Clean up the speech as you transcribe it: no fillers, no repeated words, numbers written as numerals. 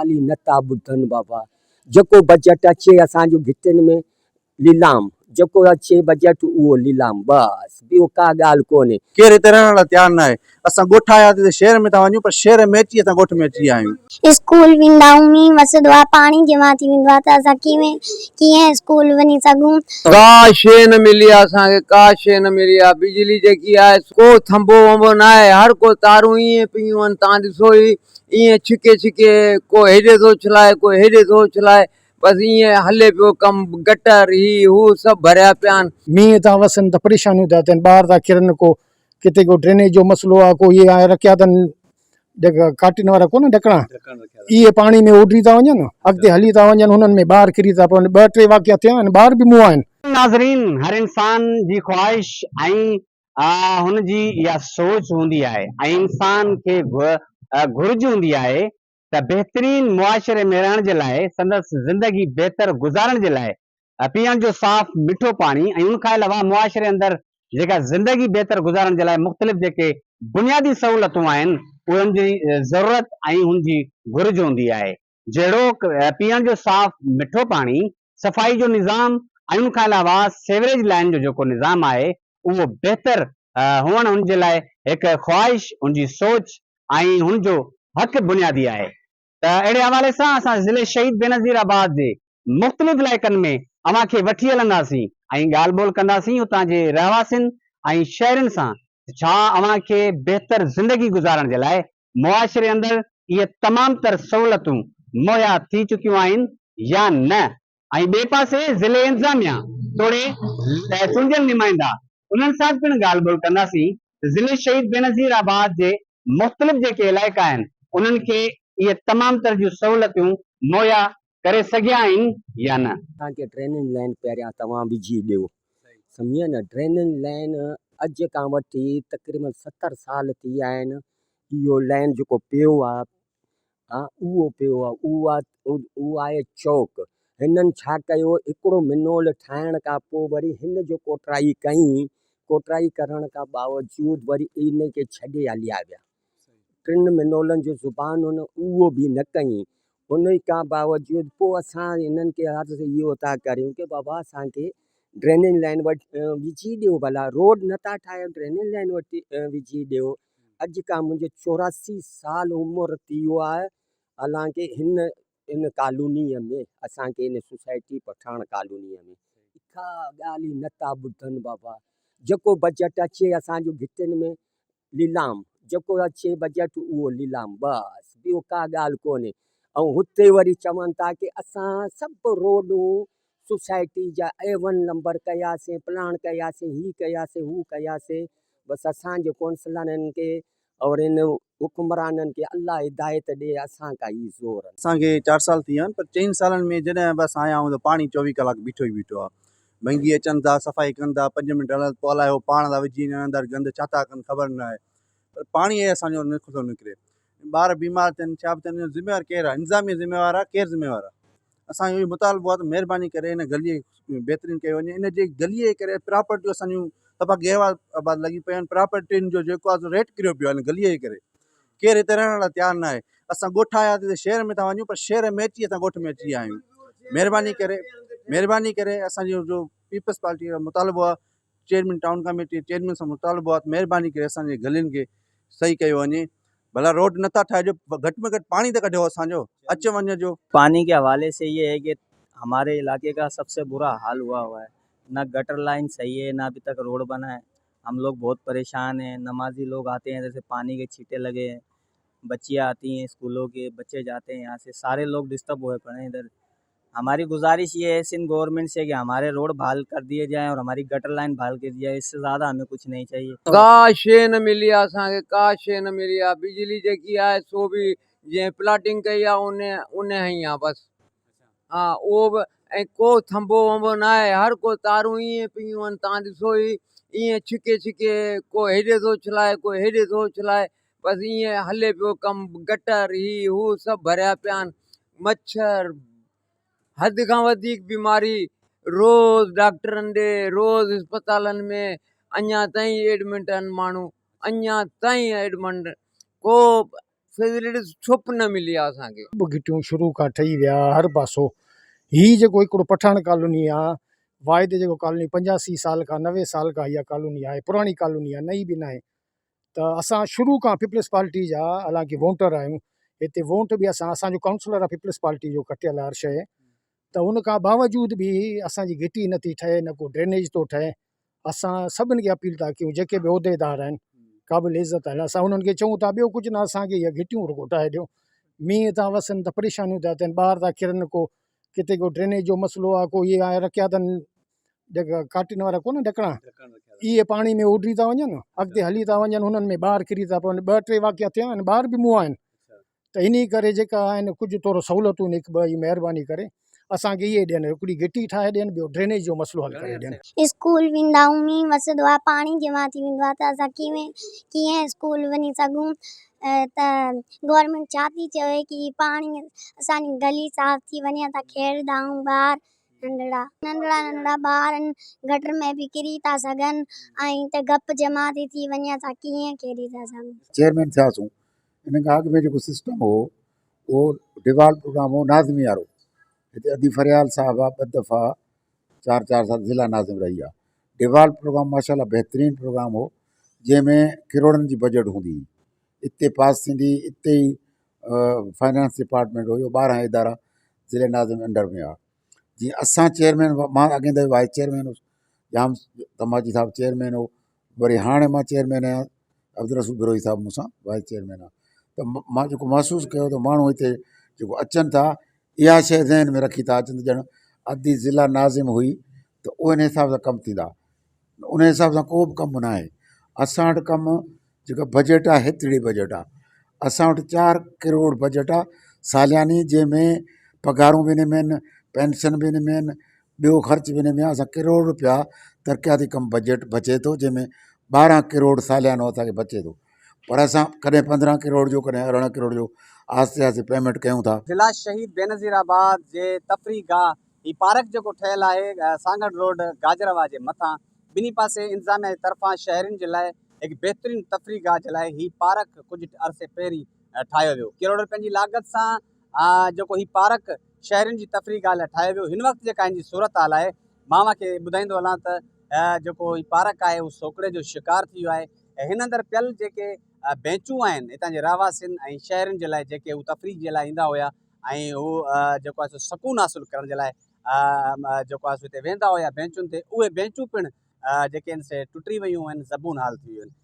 ڳالهه ئي نٿا ٻڌن بابا جيڪو بجيٽ اچي اسان جو گهٽين ۾ ليلام جيڪو اچي بجيٽ اهو ليلام بس ٻيو ڪا ڳالهه ڪونهي. ڪير هتي رهڻ لاء تيار ناهي. اسان ڳوٺ آياسين ته شهر ۾ ٿا وڃون پر شهر ۾ اچي اسان ڳوٺ ۾ اچي ويا آهيون. اسڪول ويندا آهيون مينهن وسندو آهي پاڻي جمع ٿي ويندو آهي ته اسان ڪيئن ڪيئن اسڪول وڃي سگهون. ڪا شيء نه ملي آ اسان کي ڪا شيء نه ملي آ بجلي جيڪي آهي ڪو ٿنڀو ونڀو نه آهي هر ڪو تارون ائين پيون آهن تان ڏسو هي ائين ڇڪي ڇڪي ڪو هيڏي ٿو اڇلائي ڪو هيڏي ٿو اڇلائي بس ائين هلي پيو ڪم گٽر هي هو سڀ ڀريا پيا آهن. مينهن ٿا وسن ته پريشانيون ٿا ٿين ٻار ٿا ڪرن ڪو ڪٿي ڪو ڊرينيج جو مسئلو آ ڪو اهي رکيا اٿن جيڪا ڪاٽين وارا ڪونه ڍڪڻا اهي پاڻي ۾ اڏري ٿا وڃن اڳتي هلي ٿا وڃن انهن ۾ ٻار ڪري ٿا پون ٻه ٽي واقعا ٿيا آهن ٻار به مئا آهن. ناظرين هر انسان جي خواهش ۽ هن جي اها سوچ هوندي آهي ۽ انسان کي گهرج هوندي آهي ته بهترين معاشري ۾ رهڻ جي لاء سندس زندگي بهتر گذارڻ جي لاء پيئڻ جو صاف مٺو پاڻي ۽ ان کان علاوه معاشري اندر جيڪا زندگي بهتر گذارڻ جي لاء مختلف جيڪي بنيادي سهولتون آهن اهي ان جي ضرورت ۽ ان جي گهرج هوندي آهي جهڙوڪ پيئڻ جو صاف مٺو پاڻي، صفائي جو نظام ۽ ان کان علاوه سيوريج لائين جو جيڪو نظام آهي اهو بهتر هئڻ ان جي لاء هڪ خواهش ان جي سوچ ۽ هن جو حق بنيادي آهي ته اهڙي حوالي سان اسان ضلعي شهيد بينظير آباد جي مختلف علائقن ۾ اوهان کي وٺي هلنداسين ۽ ڳالهه ٻولهه ڪنداسين اتان جي رهواسين ۽ شهرين سان ته ڇا اوهان کي بهتر زندگي گذارڻ جي لاء معاشري اندر اهي تمام تر سهولتون مهيا ٿي چڪيون آهن يا نه ۽ ٻئي پاسي ضلعي انتظاميا توڙي چونڊيل نمائندا انهن سان پڻ ڳالهه ٻولهه ڪنداسين ته ضلعي شهيد بينظير آباد جي مختلف جيڪي علائقا آهن انهن کي اهي تمام تر جون سهولتيون مهيا ڪري سگهيا آهن يا نه. اسان کي ڊرينيج لائين پهريان توهان وجهي ڏيو سمجهيا نه ڊرينيج لائين اڄ کان وٺي تقريبن ستر سال ٿي ويا آهن اهو لائين جيڪو پيو آهي ها اهو پيو آ اهو آ اهو آهي چوڪ هنن ڇا ڪيو هڪڙو منول ٺاهڻ کان پوء وري هن جو ڪوٽرائي ڪئي ڪوٽرائي ڪرڻ کان باوجود وري ان کي ڇڏي هليا ويا ٽن منولن جو زبان هن اهو به نه ڪئي ان کان باوجود پوء اسان هنن کي عرض اهو ٿا ڪريون ڪي بابا اسانکي ڊرينيج لائن وٽ وجهي ڏيو ڀلا روڊ نٿا ٺاهيو ڊرينيج لائن وٽ وجهي ڏيو اڄ کان منهنجو 84 سال عمر ٿي ويو آهي حالانڪه هن ان ڪالونيء ۾ اسان کي ان سوسائٽي پٺاڻ ڪالونيء ۾ ڪا ڳالهه ئي نٿا ٻڌن بابا جيڪو بجيٽ اچي اسان جو گهٽين ۾ ليلام جيڪو اچي بجيٽ اهو ليلام بس ٻيو ڪا ڳالهه ڪونهي ۽ هتي وري چون ٿا ڪي اسان سڀ روڊون سوسائٽي جا اي ون نمبر ڪياسين پلاڻ ڪياسين هي ڪياسين هو ڪياسين بس اسان جي ڪونسلرن کي اور ان حڪمرانن کي الله هدايت ڏي اسان کا هي زور. اسان کي چار سال ٿي ويا آهن پر چئن سالن ۾ جڏهن به اسان آيا آهيون ته پاڻي چوويهه ڪلاڪ بيٺو ئي بيٺو آهي ڀنگي اچن ٿا صفائي ڪن ٿا پنج منٽ هلن پوء الائي هو پاڻ ٿا وجهي وڃن اندر گند ڇا ٿا ڪن خبر نه آهي پر پاڻي آهي اسان جو نٿو نڪري ٻار بيمار ٿين ڇا به ٿين ان جو ذميوار ڪير آهي انتظاميه ذميوار آهي ڪير ذميوار آهي اسان جو اهو مطالبو آهي ته مهرباني ڪري هن گلي کي بهترين ڪيو وڃي ان جي گلي جي ڪري پراپرٽيون اسان جون تباهه غير آباد لڳي پيون آهن پراپرٽين جو جيڪو آهي سو ريٽ ڪريو پيو آهي هن گلي جي ڪري ڪير هتي رهڻ لاء تيار نه آهي اسان ڳوٺ آياسين ته شهر ۾ ٿا وڃون پر شهر ۾ اچي اسان ڳوٺ ۾ اچي ويا آهيون مهرباني ڪري مهرباني ڪري اسان جو جو پيپلز پارٽي جو مطالبو آهي چيئرمين ٽائون ڪميٽي چيئرمين سان مطالبو آهي ته مهرباني ڪري اسان جي گلين کي صحيح ڪيو وڃي ڀلا روڊ نٿا ٺاهجو گهٽ ۾ گهٽ پاڻي ته ڪڍيو اسان جو اچ وڃ جو. پاني ڪي حوالي سي يي هي ڪي هماري علاقي ڪا سب سي برا حال هوا هوا هي نه گٽر لائين صحيح هي نه ابي تڪ روڊ بنا هي هم لوگ بهت پريشان هي نمازي لوگ آتي هي جيسي پاني ڪي ڇيٽي لگي هي بچيا آتي هي اسڪولو ڪي بچي جاتي هي يهان سي ساري لوگ ڊسٽرب هوئي پڙي هي ادھر हमारी गुजारिश ये है सिंध गवर्नमेंट से कि हमारे रोड बहाल कर दिए जाएं और हमारी गटर लाइन बहाल कर दी जाए इससे ज़्यादा हमें कुछ नहीं चाहिए। ڪا شيء نه ملي آ اسان کي ڪا شيء نه ملي آ بجلي جيڪي آهي سو به جنهن پلاٽنگ ڪئي آ ان ان هنئي آ بس ها اهو به ۽ ڪو ٿنڀو ونڀو نه آهي هر ڪو تارون ائين پيون آهن تان ڏسو هي ائين ڇڪي ڇڪي ڪو هيڏي ٿو اڇلائي ڪو هيڏي ٿو اڇلائي بس ائين هلي پيو ڪم گٽر هي هو سڀ ڀريا پيا آهن مڇر حد کان وڌيڪ بيماري روز ڊاڪٽرن ڏي روز اسپتالن ۾ اڃا تائين ايڊمٽ آهن ماڻهو اڃا تائين ايڊمنٽ ڪو فيسلٽي ڇپ نه ملي آ اسان کي. سڀ گهٽيون شروع کان ٺهي ويا هر پاسو هي جيڪو هڪڙو پٺاڻ ڪالوني آ واحد جيڪو ڪالوني 85 سال کان 90 سال کان اها ڪالوني آهي پراڻي ڪالوني آ نئين به ناهي ته اسان شروع کان پيپلز پارٽي جا حالانڪه وونٽر آهيون هتي وونٽ به اسان اسان جو ڪائونسلر آ پيپلز پارٽي جو کٽيل آ هر شيء ته ان کان باوجود به اسان جي گهٽي نٿي ٺهي نه ڪو ڊرينيج ٿو ٺهي اسان سڀن کي اپيل ٿا ڪيون جيڪي به عهديدار آهن قابل عزت آهن اسان انهن کي چئون ٿا ٻيو ڪجهه نه اسان کي اهي گهٽيون رڳو ٺاهي ڏيو مينهن ٿا وسن ته پريشانيون ٿا ٿين ٻار ٿا ڪرن ڪو ڪٿي ڪو ڊرينيج جو مسئلو آهي ڪو اهي آهي رکيا اٿن جيڪا ڪاٽين وارا ڪونه ڍڪڻا اهي پاڻي ۾ اڏري ٿا وڃن اڳتي هلي ٿا وڃن انهن ۾ ٻار ڪري ٿا پون ٻه ٽي واقعا ٿيا آهن ٻار به مئا آهن ته انهي ڪري جيڪا آهن ڪجهه ٿورو سهولتون هڪ ٻه مهرباني ڪري اسان کي اهي ڏين هڪڙي گهٽي ٺاهي ڏين ٻيو ڊرينيج جو مسئلو حل ڪري ڏين. اسڪول ويندا آهيون مينهن وسندو آهي پاڻي جمع ٿي ويندو آهي ته اسان ڪيئن ڪيئن اسڪول وڃي سگهون ته گورنمينٽ ڇا ٿي چوي ڪي پاڻي اسان جي گلي صاف ٿي وڃي اسان کيڏندا آهيون ٻار ننڍڙا ننڍڙا ننڍڙا ٻار آهن گٽر ۾ به ڪري ٿا سگهن ۽ ته گپ جمع ٿي ٿي وڃي اسان ڪيئن کيڏي ٿا سگهون. چيئرمين ٿياسون ان کان اڳ ۾ جيڪو سسٽم هو اهو ڊيوالو پروگرام هو ناظمي وارو هتي ادي فريال صاحبه ٻه دفعا چار چار سال ضلع ناظم رهي آهي ڊيوالو پروگرام ماشاء الله بهترين پروگرام هو جنهن ۾ ڪروڙن جي بجيٽ هوندي هئي اتي پاس ٿيندي اتي ئي فائنانس ڊپارٽمينٽ هيو 12 ادارا ضلع ناظم انڊر ۾ هئا جيئن اسان چيئرمين مان اڳئين دفعي وائيس چيئرمين هوس ڄام تماچي صاحب چيئرمين هو وري هاڻي مان چيئرمين آهيان عبدالرسول بروهي صاحب مون سان وائيس چيئرمين آهي ته مان جيڪو محسوس ڪيو ته ماڻهو هتي جيڪو اچن ٿا اها شيء ذهن ۾ رکي ٿا اچن ته ڄڻ ادي ضلع ناظم هئي ته ان حساب سان ڪم ٿيندا ان حساب سان ڪو به ڪم ناهي اسان وٽ ڪم جيڪا بجيٽ آهي هيتري بجيٽ آهي اسان وٽ 4 ڪروڙ بجيٽ آهي سالياني جنهن ۾ پگهارون به ان ۾ آهن پينشن به ان ۾ آهن ٻيو خرچ به ان ۾ آهي اسان ڪروڙ روپيا ترقياتي ڪم بجيٽ بچي ٿو جنهن ۾ 12 ڪروڙ ساليانو اسانکي بچي ٿو پر اسان ڪڏهن 15 ڪروڙ جو ڪڏهن 18 ڪروڙ جو آهستي آهستي پيمينٽ ڪيون ٿا. ضلع شهيد بينظير آباد جي تفريح گاهه هي پارڪ جيڪو ٺهيل آهي سانگهڙ روڊ گاجرواهه جي مٿان ٻنهي پاسي انتظاميا جي طرفان شهرين جي لاء هڪ بهترين تفريح گاهه جي لاء هي پارڪ ڪجهه عرصي پهرين ٺاهيو ويو ڪروڙ روپين جي لاڳت سان جيڪو هي پارڪ شهرين جي تفريح گاهه لاء ٺاهيو ويو هن وقت جيڪا هن جي صورتحال آهي مان اوهان کي ٻڌائيندو هلان ته جيڪو هي پارڪ آهي هو سوڪڙي جو شڪار ٿي ويو آهي ۽ هن اندر پيل جيڪي بينچون آهن هتان جي رهواسين ۽ شهرين جي لاء جيڪي هو تفريح جي لاء ايندا هيا ۽ هو جيڪو آهي سو سڪون حاصل ڪرڻ جي لاء جيڪو آهي سو هتي ويندا هيا بينچن تي اهي بينچون پڻ جيڪي آهن سي ٽٽي ويون آهن زبون حال ٿي ويون آهن.